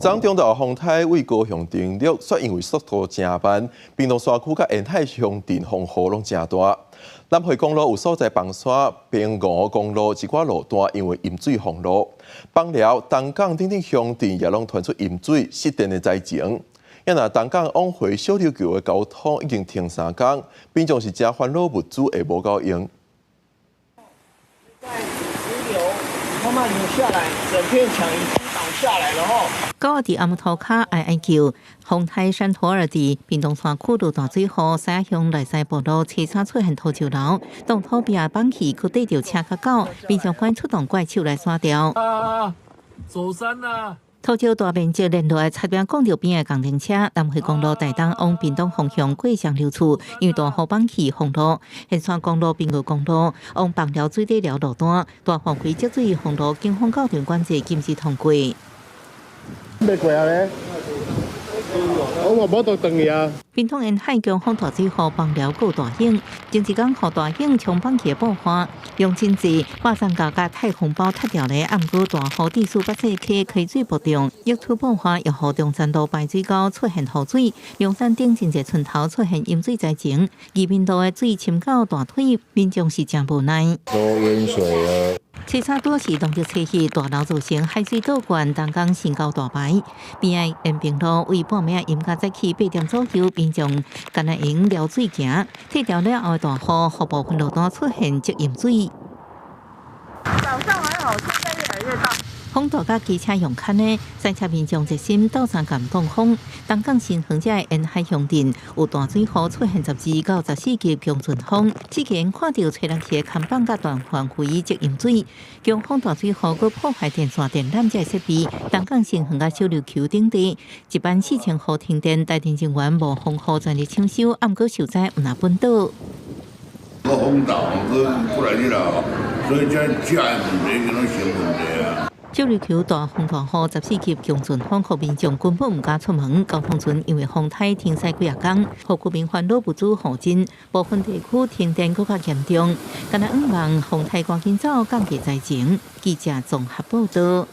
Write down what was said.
昨中晝風颱對高雄登陸，煞因為速度誠慢，屏東山區佮沿海鄉鎮風雨攏誠大。南迴公路有所在崩山，屏五公路一寡路段因為淹水封路。枋寮、東港等等鄉鎮也攏傳出淹水、失電的災情。啊若東港往回小琉球的交通已經停3工，民眾是誠煩惱物資會無夠用。慢慢流下來，整片牆已經倒下來了吼。九佇阿姆塗跤哀哀叫，風颱珊陀爾佇屏東山區落大水雨，西仔鄉內西部路車車出現土石流，擋土壁崩去，閣綴著車佮狗，民眾趕出動怪手來徙掉。啊，走山啊！土石大面積連落來，差點摃著邊的工程車，南迴公路台東往屏東方向過雙流處，因為大雨崩去封路，沿線公路、屏五公路往枋寮水底寮路段，大範圍積水封路，警方到場管制，禁止通過。欲過啊咧？我嘛無倒轉去啊。屏東沿海強風大水雨，枋寮閣大湧，前一工予大湧沖崩去的布花，用真濟百層膠佮太空包拆掉咧，毋過大雨地勢北勢溪溪水暴漲，溢出布花又予中山路排水溝出現雨水，龍山頂真濟村頭出現淹水災情，宜民路的水深到大腿，民眾是誠無奈。都淹水啊！車車多是農曆七日大澇造成海水倒灌，東港新高大排。邊仔延平路為半暝淹到早起8點左右，民眾干焦會用撩水行，退掉了後的大雨，予部分路段出現積淹水。早上還好，現在越來越大。風大佮機車用牽的，賽車民眾熱心鬥相共擋風。東港新園這沿海鄉鎮有大水雨出現12到14級強陣風，此前看著吹人去的看板佮大範圍積淹水，強風大水雨閣破壞電線電纜這設備。東港新園佮小琉球等地一般4000戶停電，台電人員無風雨全力搶修，毋過受災毋若本島。閣風大，閣過來去啦，所以這這個問題敢若成問題啊。小琉球大風大雨，14級強陣風，予民眾根本毋敢出門。交通船因為風颱停駛幾仔工，予居民煩惱物資予盡，部分地區停電閣較嚴重。敢若向望風颱趕緊走，降低災情。記者綜合報導。